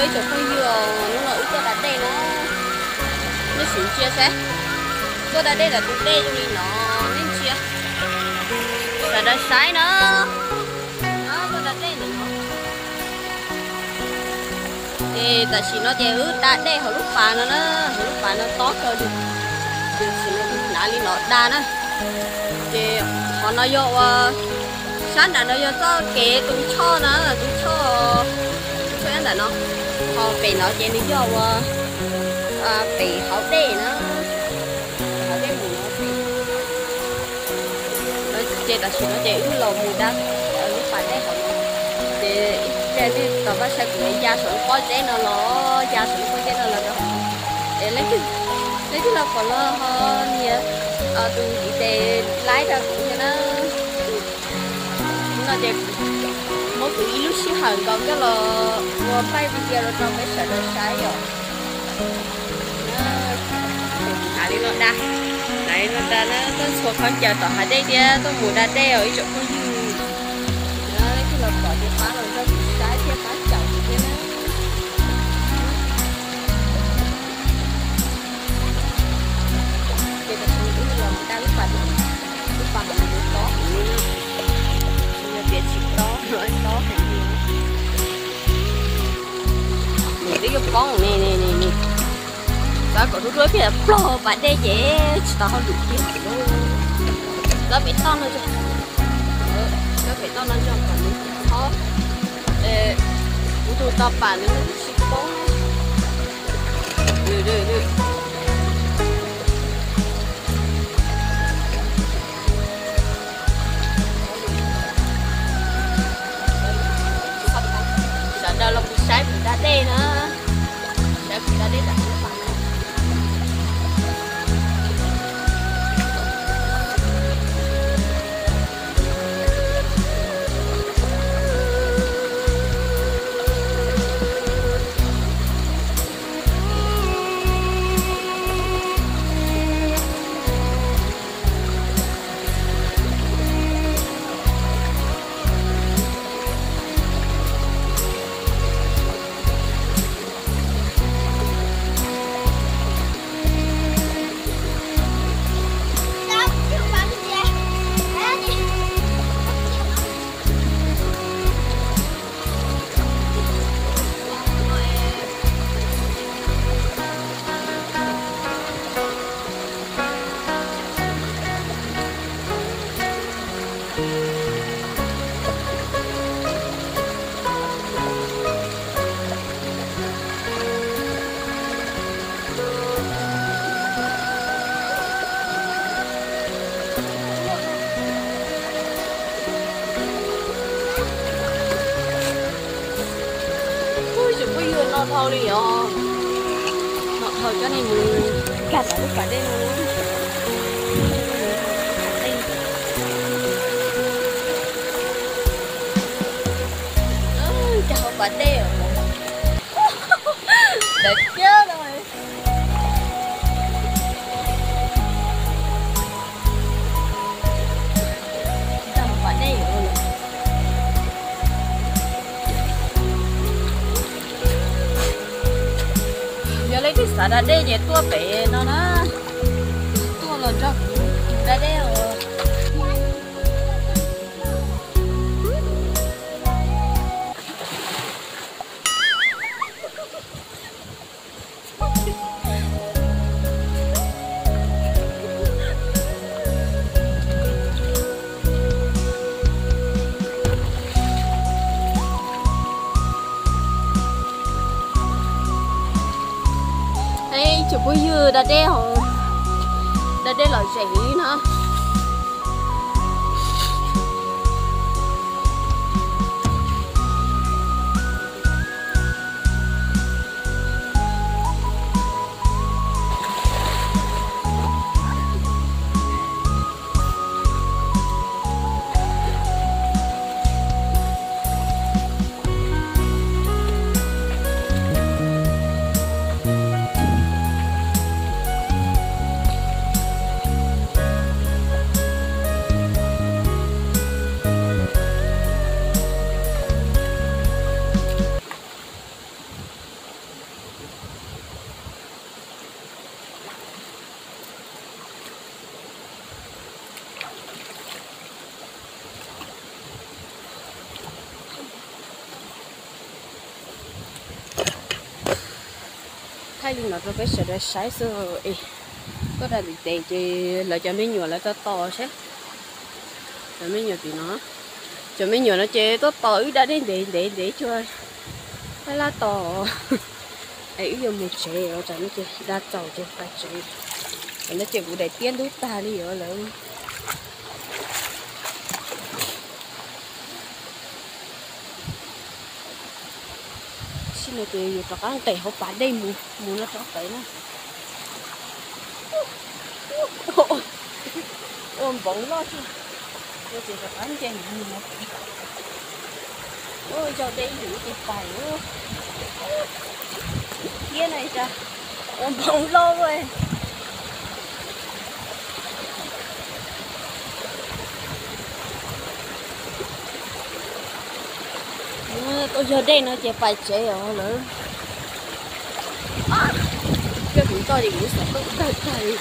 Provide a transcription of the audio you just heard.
Ib tsoom phooj ywg, hnub no wb tuaj da dej na, nej sim ntsia saib, tuaj da dej ntawm tus dej zoo li no, nej ntsia, sawv daws saib na, tuaj da dej ntawm no. Ces tam sim no ces wb da dej hauv lub pas no na, hauv lub pas no tob kawg li, ces tam sim no kuv hnav li no da na. Ces qhov no yog ua, sab nram no yog txoj kev tus choj na, tus choj, tus choj nyob ntawm no, ho pem no ces nws yog ua pem hauv dej na, hauv dej mus no. Ces tam sim no ces wb los mus da lub pas dej hauv no, ces ib pliag nej rov qab saib kuv ya saum lub pob zeb no los, ya saum lub pob zeb no los rau hauv no. Es leej twg los pom los ho nias tus ntiv tes like rau kuv thiab na. No ces muab kuv ib lub sij hawm nkaus coj los ua npaij video rau peb sawv daws saib yom. Hnav li no da, hnav li no da na, tuaj txhua khaub ncaws tom hav dej thiab tuaj mus da dej os ib tsoom phooj ywg. Leej twg los pom ces pab los nrog kuv saib thiab pab caum kuv thiab na. Ces tam sim no wb los da lub pas, lub pas hauv no tob heev li na, tsis yog tias tsis tob, tob heev li. Nws twb yuav poob ne, ne, ne, ne. Txhob kom tub duab pib plog pas dej ces tsis tau hauj lwm kiag. Txhob pem toj no, txhob pem toj no tso kom nws txhob, kuv tus tau pas nws tsis poob. Sawv daws los kuv saib kuv da dej na, saib kuv da dej tam sim no. Ub, tseem pheej yuav no dhau li os. No dhau cov neeg mus nkag tom lub pas dej no. Nkag hauv pas dej os. Dav kiag no. Nkag hauv pas dej os. Yog leej twg xav da dej ces tuaj pem no na, tuaj los nrog kuv da dej os. Ib tsoom phooj ywg, da dej, da dej lom zem li no. Thaij li no rau peb sawv daws saib xwb. Tuaj da ntev ntev ces lawv cov me nyuam lawv tuaj tos seb. Cov me nyuam tim no, cov me nyuam no ces tuaj tos wb da dej ntev ntev ntev cuag laj laj tos. Es wb yuav mus tsev os, tsam no ces da txaus ces pais tsev. Tam no ces kuv daim tiab ntub tag li os lawm. Tam sim no ces yuav rov qab nqes hauv pas dej mus, mus no rov qab na. Ua npoov loj xwb, ces rov qab nce mus. Ua yog dej ib lwm ces pais. Thiab na, ua npoov loj lawm. Tuaj yog dej no ces pais tsev os lawm. Coj kuv toj ces kuv xav tuaj tawg tag li.